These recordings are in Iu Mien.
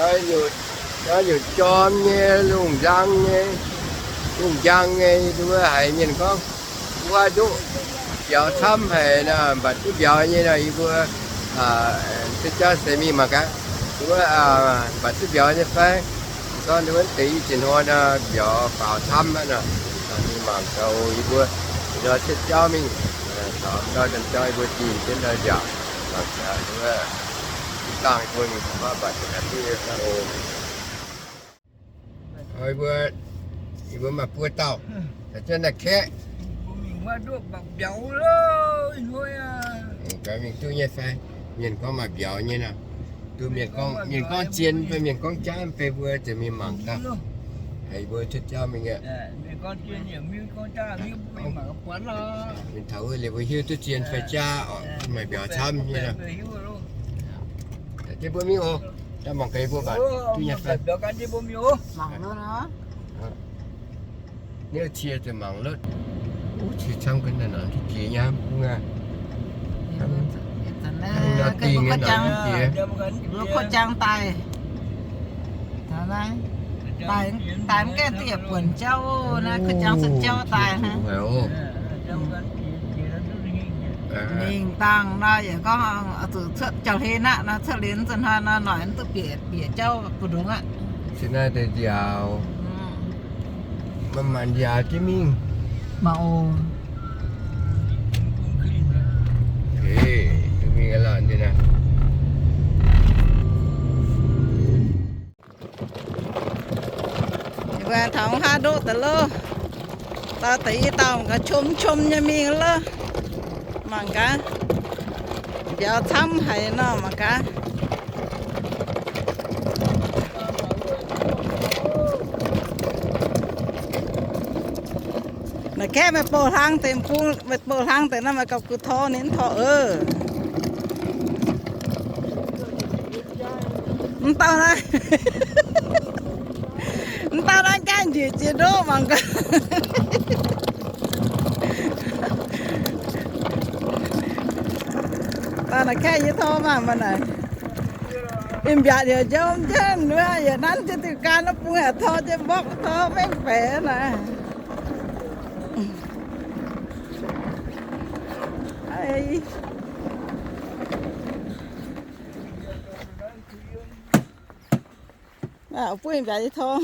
Nyungc jorm nyei, lungh njang nyei, lungh njang nyei, yie mbuo haiz mienh gorngv, wuov nduqc biaux camv haic nor, mv baac duqv mbiauz nyei nor, yie mbuo se jauv se mingh mangc gaax, wuov mv baac duqv mbiauz nyei fai. Zorqv wuov deix i ziex hnoi nor, mbiauz faaux camv aqv nor. Mingh mangc gaax, yie mbuo ih hnoi cietv jauv mingh, taux ndau janx jauv yie mbuo dingh jienv ndau nziaauc, mangc gaax wuov, i dangh yie mbuo mingh taux mv baac duqv oc. Yie mbuo, yie mbuo maaih buo dauh, caux jienv naaiv kaeqv. Mingh duqv nyei fai? Mienh gorngv maaih mbiauz nyei nor. Duqv mienh gorngv, mienh gorngv zien fai mienh gorngv jaav, mv bei mbuo ziouc mingh mangc gaax. Haiz yie mbuo cietv jauv mingh aqv. Mienh taux wuov liuz mbuo hiuv duqv zien fai jaav oc, maaih mbiauz camv nyei nor. Yie mbuo mingh oc, daaih mangc gaax yie mbuo mangc duqv nyei fai. Mangc lotv. Niouv cie ziouc mangc lotv. Wuov cie camv ga'naaiv nor, duqv jiex nyei mv bung aqv. Daaih, daaih mv gaengh duqv yietc buonc jauv daaih hnangv. Mingh dangh nor yaac gorngv zuqc cuotv jauv-hlen aqv nor, cuotv liuz zanc hnoi nor noic mv duqv bieqc, bieqc jauv mbu'ndongx aqv. Cingx naaiv deix nziaauc, manc-manc nziaauc jienv mingh. Mangc oc. Duqv mingh aqv lorqc, ninh aqv. Yie mbuo taux haav ndoqv daaih loh. Dauh deix i dauh mangc gaax, qom qom nyei mingh loh. Mangc gaax, mbiauz camv haic nor mangc gaax. Naaiv kaeqv meih bouh hlang deix, bung meih bouh hlang deix nor, meih gauh gu tor ninh tor ov. Mv dauh naaiv, mv dauh naaiv gaengh njiec jiex ndoqv mangc gaax. Dauh naaiv kaeqv nyei tor mangc mangc naaic. Ih mbiaatc heuc njomv jienv wuov, yietc nanv jienv diuh gan wuov bung yaac tor jienv mborqv tor mengh baeqc naaic. Bun mbiaatc nyei tor.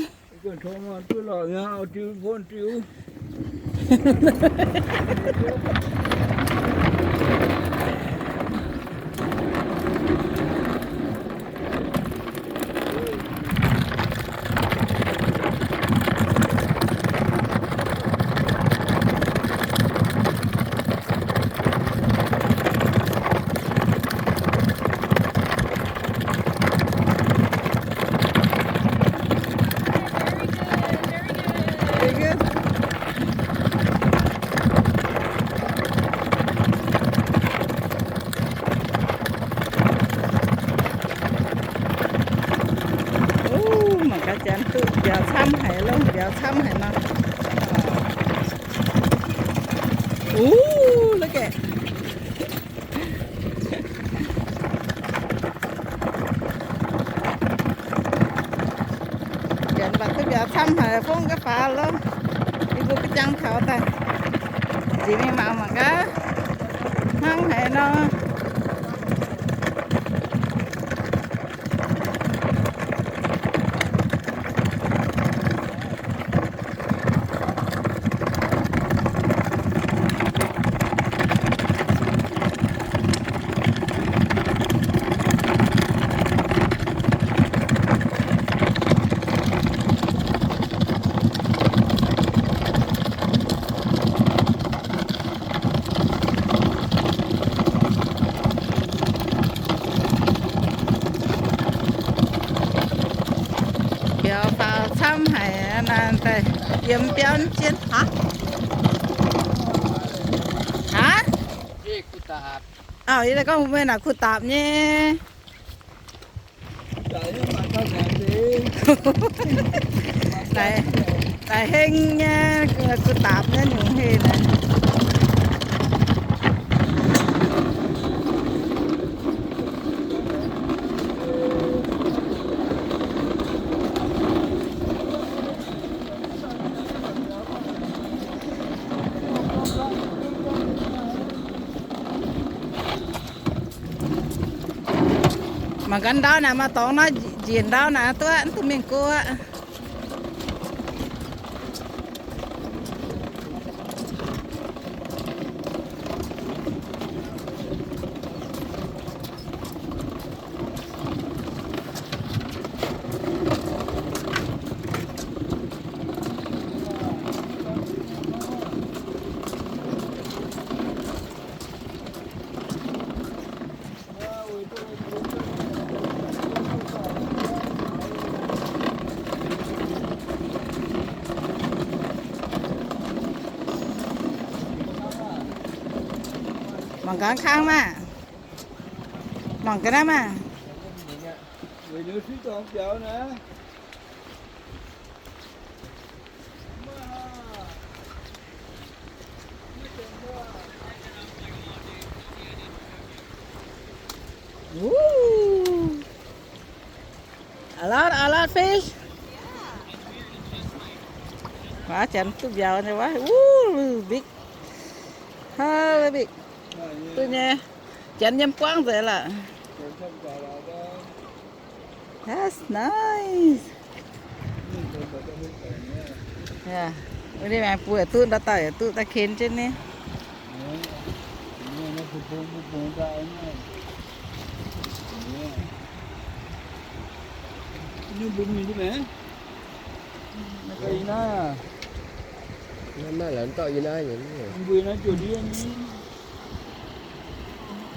Mangc gaax janx duqv mbiauz camv haic, longh mbiauz camv haic nor. Ov, look at. Janx mbatc duqv mbiauz camv haic, fongv gaax faaux loh. Yie mbuo ga'jang taux daaih, nziex mingh mangc mangc gaax, hnangv haaix nor. Mbiauz faaux camv haic, naaiv daaih yiem biauv jienv. Aav, yie daaih gorngv meih naaic kuh daapc nyei. Daaih heng nyei, kuh daapc nyei nyungc heh naaic. Mangc gaax ndau naaic, maaih dorngx nor njiec ndau naaic duqv, mv duqv mingh go aqv. Mangc gaax kangv maah. Mangc gaax naaiv maah. Ooh. A lot, a lot fish. Waav, janx duqv mbiauz nyei wuov. Ooh, big. Haa, big. Duqv nyei. Janx yiem buangv nzengc lorqc. That's nice. Yaac, wuov deix maengx buo yaac duqv, ndau dauh yaac duqv, daaih ken jienv ni. Naaiv maaih lorqc, dauh yie naaiv nyei.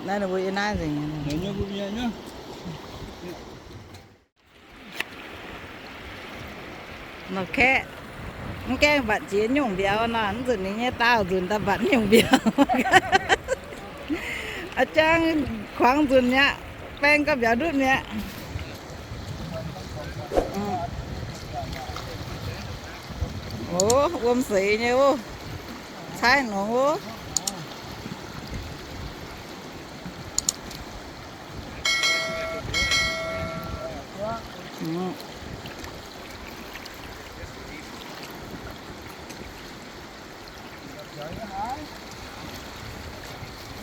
Naaiv ninh mbuo yie naaiv nzengc. Nor kaeqv, mv gaengh mbatc jiex nyungc mbiauz nor, mv nzunc ninh nyei daauh nzunc daaih mbatc nyungc mbiauz. A'jang kuangx nzunc mi'aqv, baeng gauh mbiauz ndutv mi'aqv. O, wuom seix nyei oc. Caaiv nongx oc.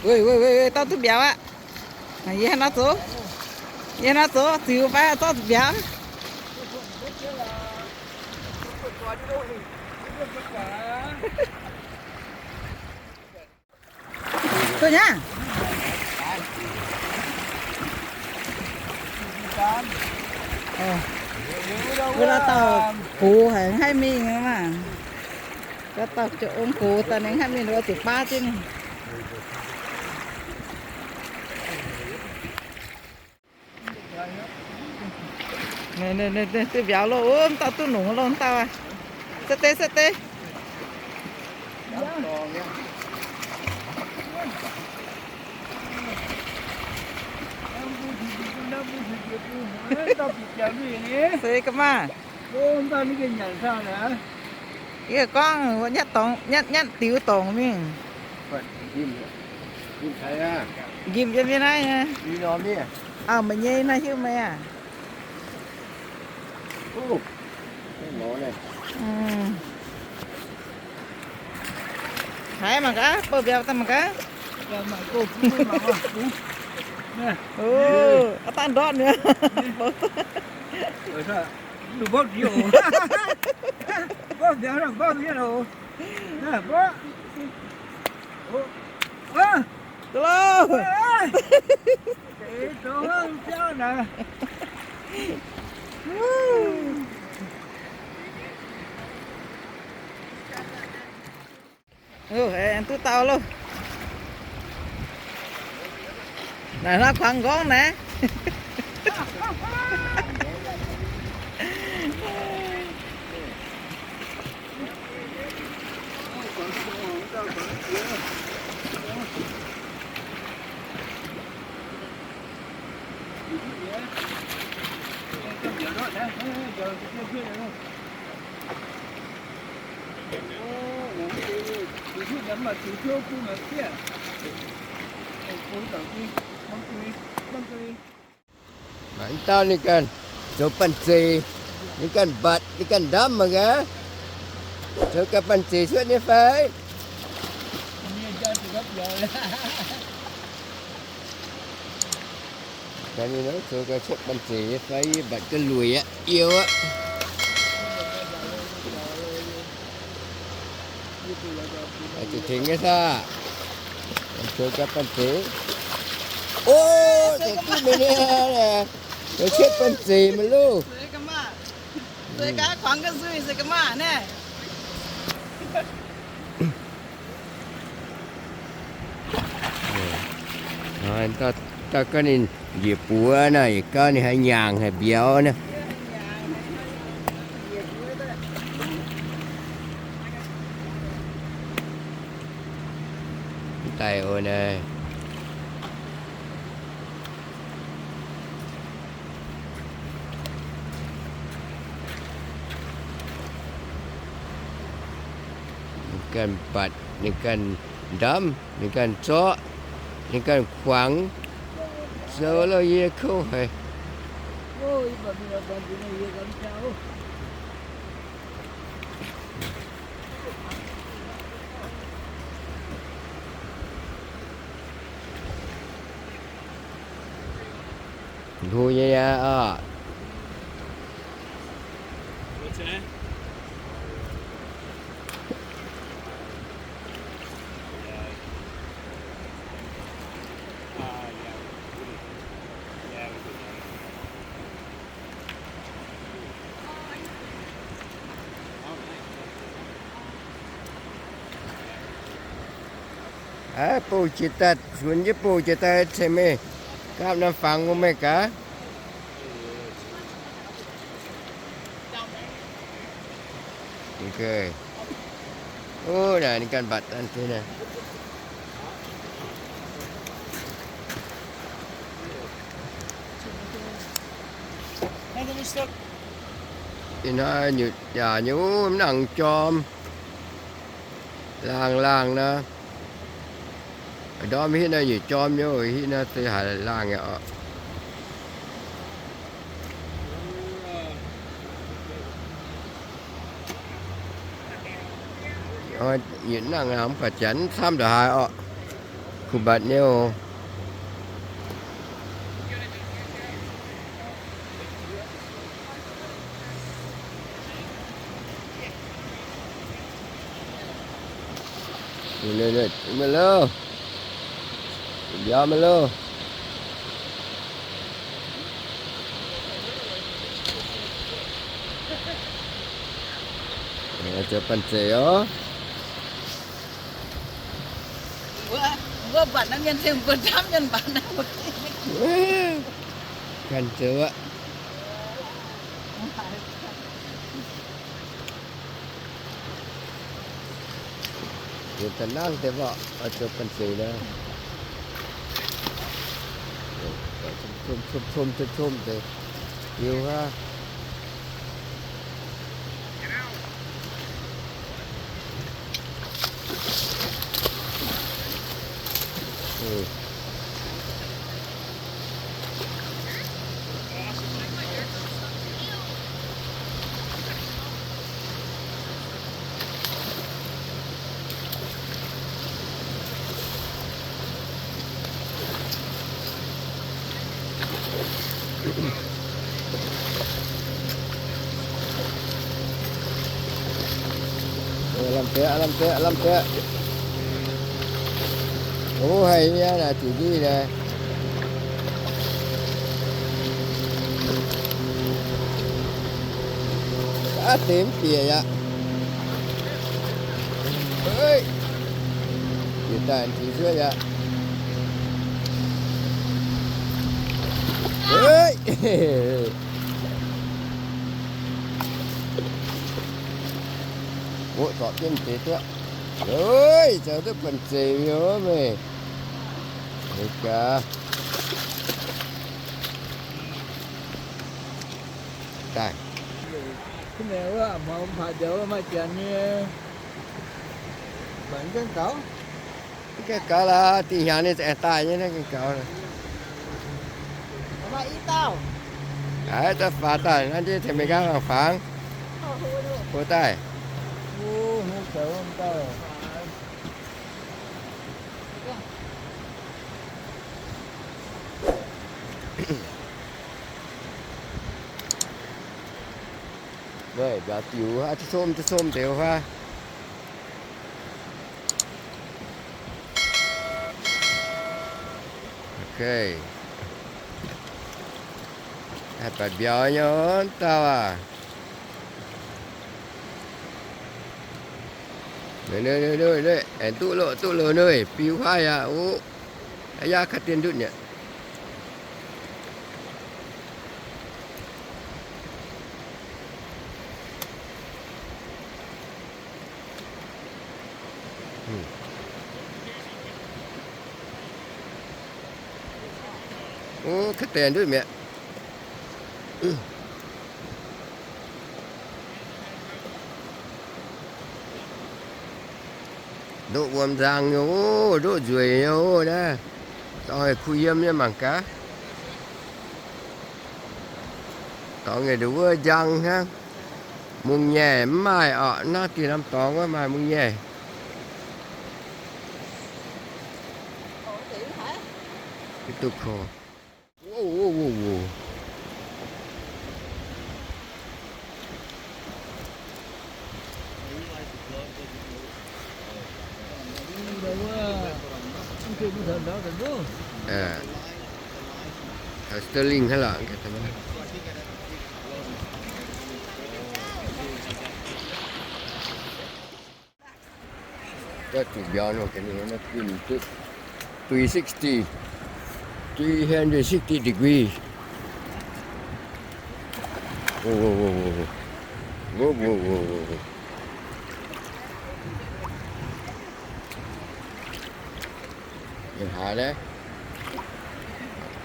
Wei, wei, wei, wei, dauh duqv mbiauz aqv. Yie hnangv nor zoux. Yie hnangv nor zoux, ziux fai zorqv mbiauz. Duqv nyei. Wuov dauh gox haic, haih mingh maah. Wuov dauh gox daaih ninh haih mingh, wuov zuqc baav jienv ninh. Duqv mbiauz loh, wuov dauh duqv nongx loh, wuov dauh aqv. Setv deix, setv deix. Se ga'maah. Yie gorngv nyatv dorngx, nyatv, nyatv diux dorngx mingh. Nqimh yiem nyei naaiv. Auv, meih nyei naaiv hiuv meih aac. Haiz mangc gaax, bouh mbiauz daaih mangc gaax. O, aav dangh ndortv mi'aqv. Duqv lauh. Duqv dauh loh. Naaiv hnangv kuangx nqorngv naaiv. Mv dauh ninh ganh zoux banh zeic, ninh ganh mbatc, ninh ganh ndamv mangc gaax. Zoux ganh banh zeic cuotv nyei fai? Ganh mingh nor zoux ga'cietv banh zeic nyei fai? Mbatc ga'lueic aqv, youh aqv. Tengx nyei saah? Zoux ga'banh zeic. O, zoux duqv mingh nyei. Zoux cietv banh zeic maiv loh. Dauh ganh ninh njiec buoz naaic, yietc gauh ninh haih nyaangc haic mbiauz naaic. Mv daic oc naaic. Ninh ganh mbatc, ninh ganh ndamv, ninh ganh zorqv, ninh ganh kuangx, zoux lorh yie kouv haic. Hlo nyei aqv oc. Aav, bouh jiex daaih, funx jienv bouh jiex daaih ceix meih gapv norm fangx bun meih gaax. Ov, naaic ninh ganh mbatc daaih deix naaic. Ih hnoi nyutc yaac nyei, mv nangc jorm. Laangh laangh nor. Ndorm hitv naaiv nyutc jorm nyei, hitv naaiv se haiz laangh yaac oc. Yietc nangc mv baac janx camv ndongc haaix orqc. Kuh mbatc nyei oc. Maiv loh. Mbiauz maiv loh. Zoux banh zeic oc. Mbuo mbatc naaiv mienh, mbuo camv mienh mbatc naaiv. Ganh zoux aqv. Yietc da'nangv deix mborqv oix zoux banh zeic nor. Côm côm côm côm deix, hiu hnangv. Lamh deix, lamh deix, lamh deix. Ov, haih nyei naaic, zuqc ndiev naaic. Aav, deix mv bieqc aqv. Bieqc daaih nzueic aqv. Ov, zorpc jienv deix duqv. Zoux duqv banh zeic mi'aqv meih. Gaax. Daaih. Mv baac mv gaengh gaux. Mv gaengh gaux lorqc, dih hnyangx ninh aengx daaih nyei, mv gaengh gaux. Aav, daaih faaux daaih naaiv ndiev tengx meih nqaang fangx. Hlo daaih. Naaiv mbiauz diuc, duqv som, duqv som deix wuov. Ok. Haih baeqc mbiauz nyei wuov dauh aac. Aengx duqv loh, duqv loh nuih, biux huaav yaac uv. Aa, yaac kaav dien ndutv nyei. Uv, kaav dien ndutv mi'aqv. Ndoqv wuom nzang nyei oc, ndoqv nzueic nyei oc naaiv. Dorngx kuh yiem nyei mangc gaax. Dorngx nyei nduqc wuov njang hnangv. Mungh nyei mv maaih orqc, naaiv dinh norm dorngx wuov maaih mungh nyei. Duqv koux. Wow, wow, wow, wow. Taux Sterling hnangv lorqc. Gauh zuqc mbiauz nor, ga'naaiv duqv three sixty, three hundred sixty degree. Wow, wow, wow, wow. Wow, wow, wow, wow. Yie haaix naaiv,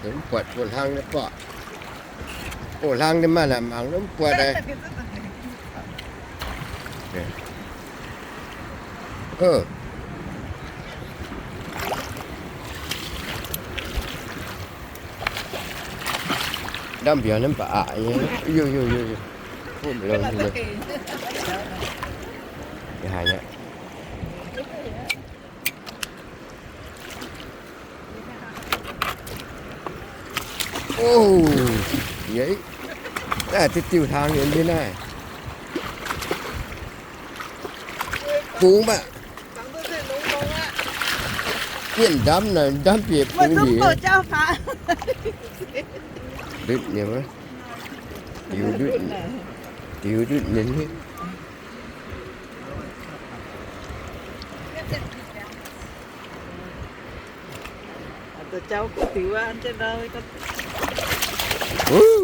mv buatc buo hlang naaiv, buatc buo hlang naaiv, maaih naaic mangc mv buatc naaiv. Ndamv mbiauz naaiv baac aqc nyei. Yo, yo, yo, yo. Butv mbiauz nyei. Yie haaix nyei. Ov, yie, naaiv diuh diuh hlang yie mbuo naaiv. Bungx maah. Mienh ndamv naaic, ndamv bieqc bungx njiec. Ndutv nyei wuov. Diux ndutv, diux ndutv nyei. Wuov.